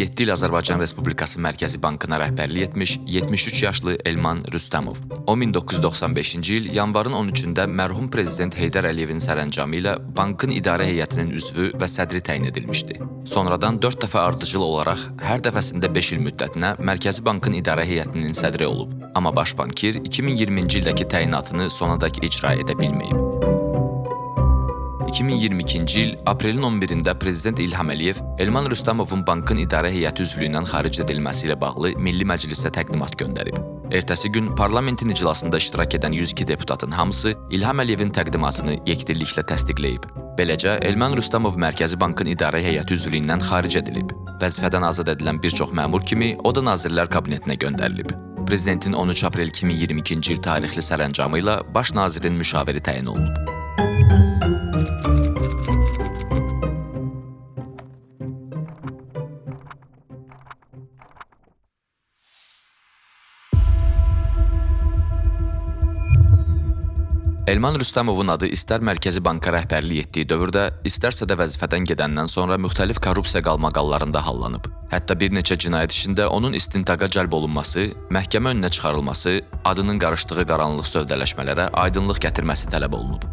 7 il Azərbaycan Respublikası Mərkəzi Bankına rəhbərlik etmiş 73 yaşlı Elman Rüstəmov. O 1995-ci il yanvarın 13-də mərhum prezident Heydər Əliyevin sərəncamı ilə bankın idarə heyətinin üzvü və sədri təyin edilmişdi. Sonradan 4 dəfə ardıcıl olaraq hər dəfəsində 5 il müddətinə Mərkəzi Bankın idarə heyətinin sədri olub. Amma baş bankir 2020-ci ildəki təyinatını sonadək icra edə bilməyib. 2022-ci il aprelin 11-də prezident İlham Əliyev Elman Rüstəmovun bankın idarə heyəti üzvlüyündən xaric edilməsi ilə bağlı Milli Məclisə təqdimat göndərib. Ertəsi gün parlamentin iclasında iştirak edən 102 deputatın hamısı İlham Əliyevin təqdimatını yekdilliklə təsdiqləyib. Beləcə, Elman Rüstəmov Mərkəzi Bankın idarə heyəti üzvlüyündən xaric edilib. Vəzifədən azad edilən bir çox məmur kimi o da Nazirlər Kabinetinə göndərilib. Prezidentin 13 aprel 2022-ci il tarixli sərəncamı ilə baş nazirin müşaviri təyin olunub. Elman Rüstəmovun adı istər Mərkəzi Banka rəhbərlik etdiyi dövrdə, istərsə də vəzifədən gedəndən sonra müxtəlif korrupsiya qalmaqallarında hallanıb. Hətta bir neçə cinayət işində onun istintaqa cəlb olunması, məhkəmə önünə çıxarılması, adının qarışdığı qaranlıq sövdələşmələrə aydınlıq gətirməsi tələb olunub.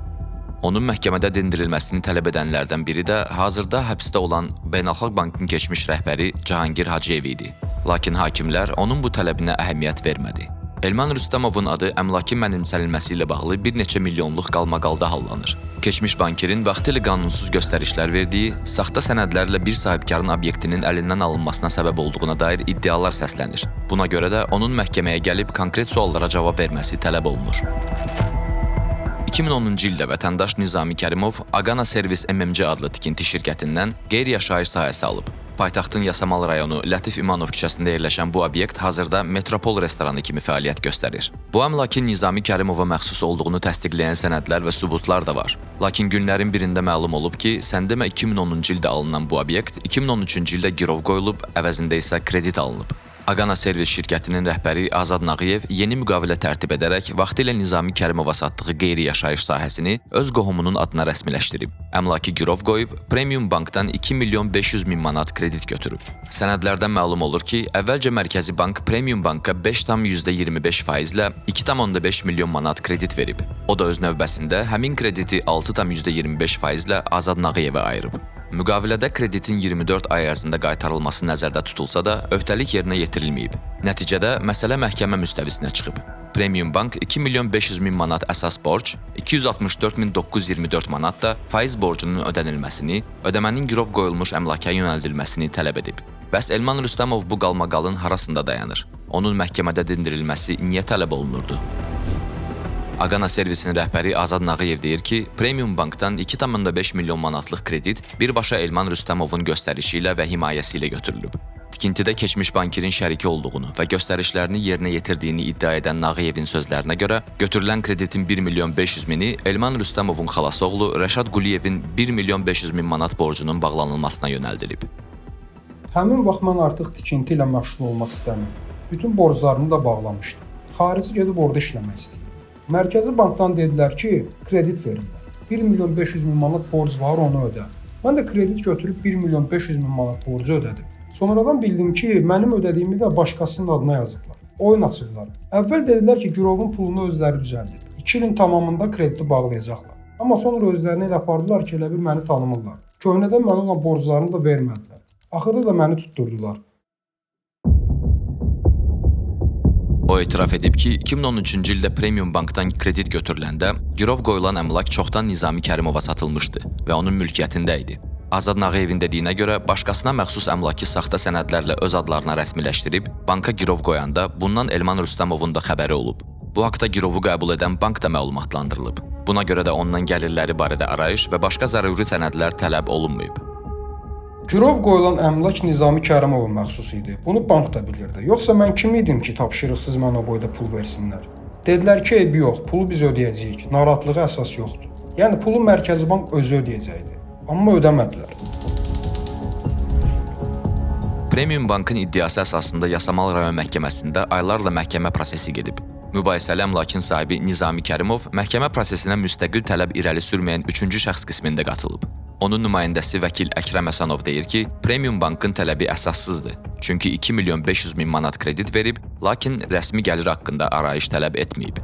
Onun məhkəmədə dindirilməsini tələb edənlərdən biri də hazırda həbsdə olan Beynəlxalq Bankın keçmiş rəhbəri Cahangir Hacıyev idi. Lakin hakimlər onun bu tələbinə əhəmiyyət vermədi. Elman Rüstəmovun adı əmlakın mənimsənilməsi ilə bağlı bir neçə milyonluq qalmaqalda hallanır. Keçmiş bankirin vaxtilə qanunsuz göstərişlər verdiyi, saxta sənədlərlə bir sahibkarın obyektinin əlindən alınmasına səbəb olduğuna dair iddialar səslənir. Buna görə də onun məhkəməyə gəlib konkret suallara cavab verməsi tələb olunur. 2010-cu ildə vətəndaş Nizami Kərimov Aqana Servis MMC adlı tikinti şirkətindən qeyri-yaşayış sahəsi alıb. Paytaxtın Yasamal rayonu Lətif İmanov küçəsində yerləşən bu obyekt hazırda Metropol restoranı kimi fəaliyyət göstərir. Bu əmlakın Nizami Kərimova məxsus olduğunu təsdiqləyən sənədlər və sübutlar da var. Lakin günlərin birində məlum olub ki, sən demə 2010-cu ildə alınan bu obyekt 2013-cü ildə girov qoyulub, əvəzində isə kredit alınıb. Aqana Servis şirkətinin rəhbəri Azad Nağıyev yeni müqavilə tərtib edərək vaxtilə Nizami Kərimova satdığı qeyri-yaşayış sahəsini öz qohumunun adına rəsmiləşdirib. Əmlakı girov qoyub, Premium Bankdan 2 milyon 500 min manat kredit götürüb. Sənədlərdən məlum olur ki, əvvəlcə Mərkəzi Bank Premium Banka 5,25 faizlə 2,5 milyon manat kredit verib. O da öz növbəsində həmin krediti 6,25 faizlə Azad Nağıyevə ayırıb. Müqavilədə kreditin 24 ay ərzində qaytarılması nəzərdə tutulsa da, öhdəlik yerinə yetirilməyib. Nəticədə məsələ məhkəmə müstəvisinə çıxıb. Premium Bank 2 milyon 500 min manat əsas borc, 264.924 manat da faiz borcunun ödənilməsini, ödəmənin girov qoyulmuş əmlaka yönəldilməsini tələb edib. Bəs Elman Rüstəmov bu qalmaqalın harasında dayanır? Onun məhkəmədə dindirilməsi niyə tələb olunurdu? Aqana Servisin rəhbəri Azad Nağıyev deyir ki, Premium Bankdan 2,5 milyon manatlıq kredit birbaşa Elman Rüstəmovun göstərişi ilə və himayəsi ilə götürülüb. Tikintidə keçmiş bankirin şəriki olduğunu və göstərişlərini yerinə yetirdiyini iddia edən Nağıyevin sözlərinə görə, götürülən kreditin 1 milyon 500 mini Elman Rüstəmovun xalası oğlu Rəşad Quliyevin 1 milyon 500 min manat borcunun bağlanılmasına yönəldilib. Həmin vaxt mən artıq tikinti ilə məşğul olmaq istəmirdim. Bütün borclarımı da bağlamışdım. Xarici gedib orada işləmək istəyirdim. Mərkəzi Bankdan dedilər ki, kredit verirlər. 1 milyon 500 min manat borc var, onu ödə. Mən də kredit götürüb 1 milyon 500 min manat borcu ödədim. Sonradan bildim ki, mənim ödədiyimi də başqasının adına yazıblar. Oyun açıblar. Əvvəl dedilər ki, girovun pulunu özləri düzəldib. 2 ilin tamamında krediti bağlayacaqlar. Amma sonra özlərini elə apardılar ki, elə bil məni tanımırlar. Köhnədən mənə olan borclarını da vermədilər. Axırda da məni tutdurdular. O etiraf edib ki, 2013-cü ildə Premium Bankdan kredit götürüləndə girov qoyulan əmlak çoxdan Nizami Kərimova satılmışdı və onun mülkiyyətində idi. Azad Nağıyevin dediyinə görə başqasına məxsus əmlakı saxta sənədlərlə öz adlarına rəsmiləşdirib banka girov qoyanda bundan Elman Rüstəmovun da xəbəri olub. Bu haqda girovu qəbul edən bank da məlumatlandırılıb. Buna görə də ondan gəlirləri barədə arayış və başqa zəruri sənədlər tələb olunmayıb. Girov qoyulan əmlak Nizami Kərimova məxsus idi. Bunu bank da bilirdi. Yoxsa mən kim idim ki, tapşırıqsız mənə o boyda pul versinlər? Dedilər ki, eybi yox, pulu biz ödəyəcəyik. Narahatlığa əsas yoxdur. Yəni pulu Mərkəzi Bank özü ödəyəcəkdi. Amma ödəmədilər. Premium Bankın iddiası əsasında Yasamal rayon məhkəməsində aylarla məhkəmə prosesi gedib. Mübahisəli əmlakın sahibi Nizami Kərimov məhkəmə prosesinə müstəqil tələb irəli sürməyən üçüncü şəxs qismində qatılıb. Onun nümayəndəsi vəkil Əkrəm Həsənov deyir ki, Premium Bankın tələbi əsassızdır. Çünki 2 milyon 500 min manat kredit verib, lakin rəsmi gəlir haqqında arayış tələb etməyib.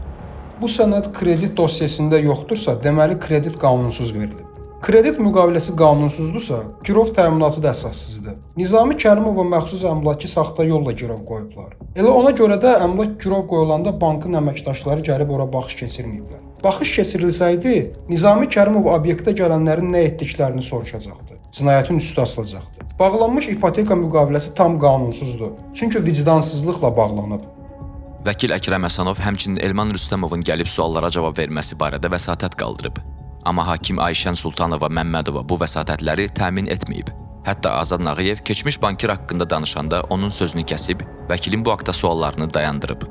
Bu sənəd kredit dosyesində yoxdursa, deməli kredit qanunsuz verilib. Kredit müqaviləsi qanunsуздursa, girov təminatı da əsassızdır. Nizami Kərimova məxsus əmlakı saxta yolla girov qoyublar. Elə ona görə də əmlak girov qoyulanda bankın əməkdaşları gəlib ora baxış keçirməyiblər. Baxış keçirilsəydi, Nizami Kərimov obyektə gələnlərin nə etdiklərini soruşacaqdı. Cinayətin üstü asılacaqdı. Bağlanmış ipoteka müqaviləsi tam qanunsuzdur. Çünki vicdansızlıqla bağlanıb. Vəkil Əkrəm Həsənov həmçinin Elman Rüstəmovun gəlib suallara cavab verməsi barədə vəsatət qaldırıb. Amma hakim Ayşən Sultanova Məmmədova bu vəsatətləri təmin etməyib. Hətta Azad Nağıyev keçmiş bankir haqqında danışanda onun sözünü kəsib, vəkilin bu haqda suallarını dayandırıb.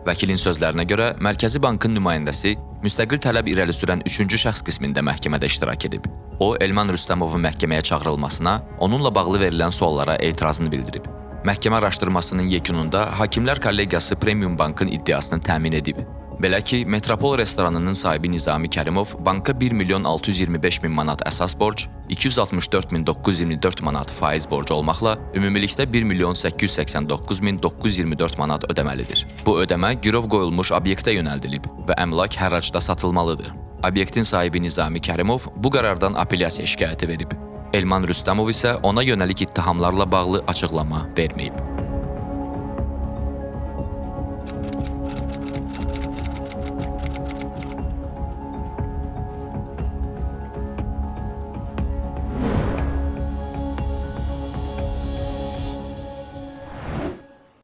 Vəkilin sözlərinə görə Mərkəzi Bankın nümayəndəsi müstəqil tələb irəli sürən üçüncü şəxs qismində məhkəmədə iştirak edib. O, Elman Rüstəmovun məhkəməyə çağırılmasına, onunla bağlı verilən suallara etirazını bildirib. Məhkəmə araşdırmasının yekununda Hakimlər Kollegiyası Premium Bankın iddiasını təmin edib. Belə ki, Metropol restoranının sahibi Nizami Kərimov banka 1 milyon 625 min manat əsas borc, 264 min 924 manat faiz borcu olmaqla ümumilikdə 1 milyon 889 min 924 manat ödəməlidir. Bu ödəmə girov qoyulmuş obyektə yönəldilib və əmlak hərracda satılmalıdır. Obyektin sahibi Nizami Kərimov bu qərardan apellyasiya şikayəti verib. Elman Rüstəmov isə ona yönəlik ittihamlarla bağlı açıqlama verməyib.